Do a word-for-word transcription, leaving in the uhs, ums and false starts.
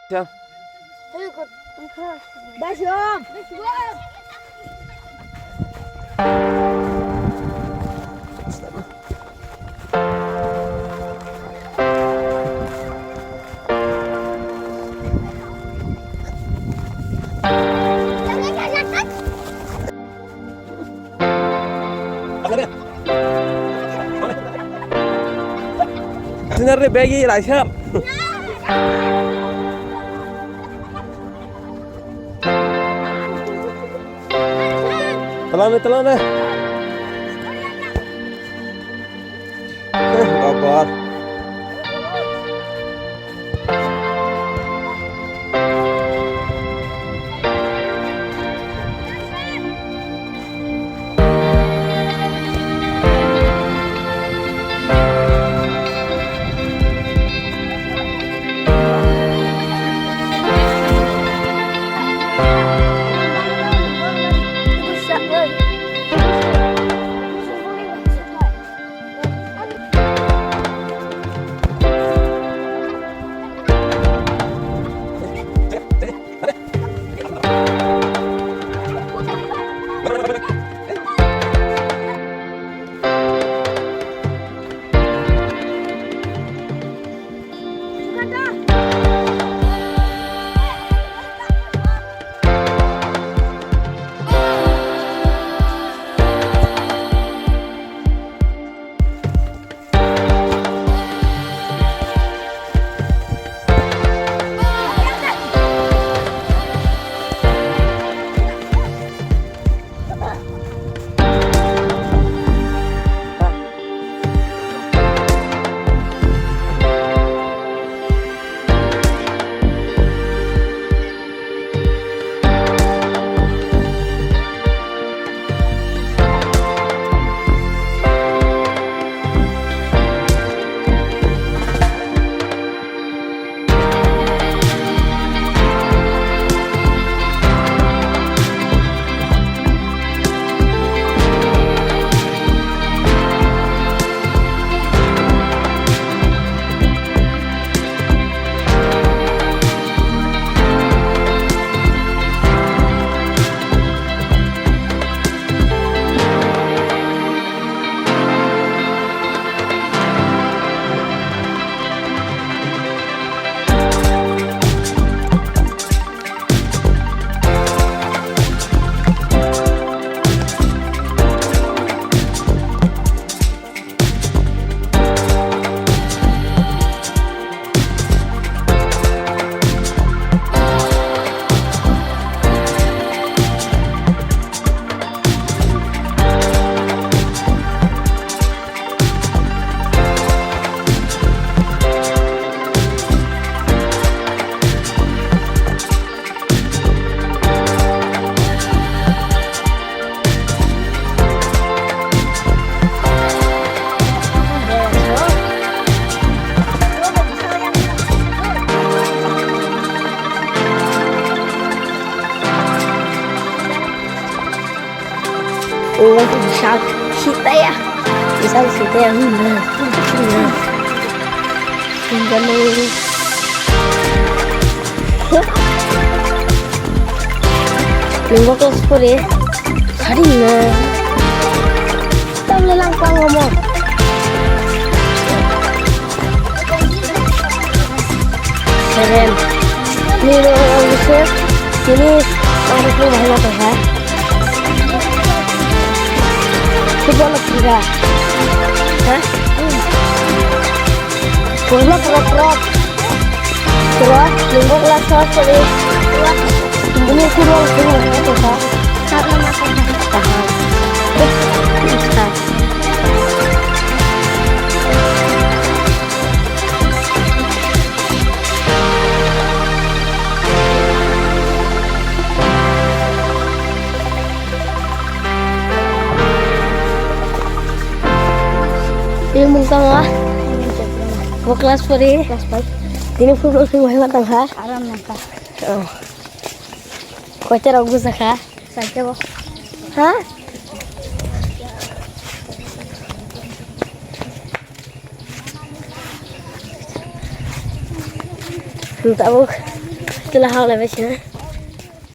Siya. Sinar re begi laisam. Talame, talame. Eh, babar. Ola tu bisak sitaya. Bisak sitaya huna. Huna. Linggo kos pore. Sari na. Tabla lang pang omo. Seven. Nino ang sir. Sini ang sir bahaya tongkha. Football kira. Hah? Football pro pro. Pro. Linggo kelas satu. Ini football kira tongkha. Satu nama. Aha. Ini mungkang ah. Bo class four e. Class five. Ini football sing wahima tangha. Aram nangka. Oh. Koita rok bujaka. Saite bo. Ha? Tabuk tila haklai bai sina.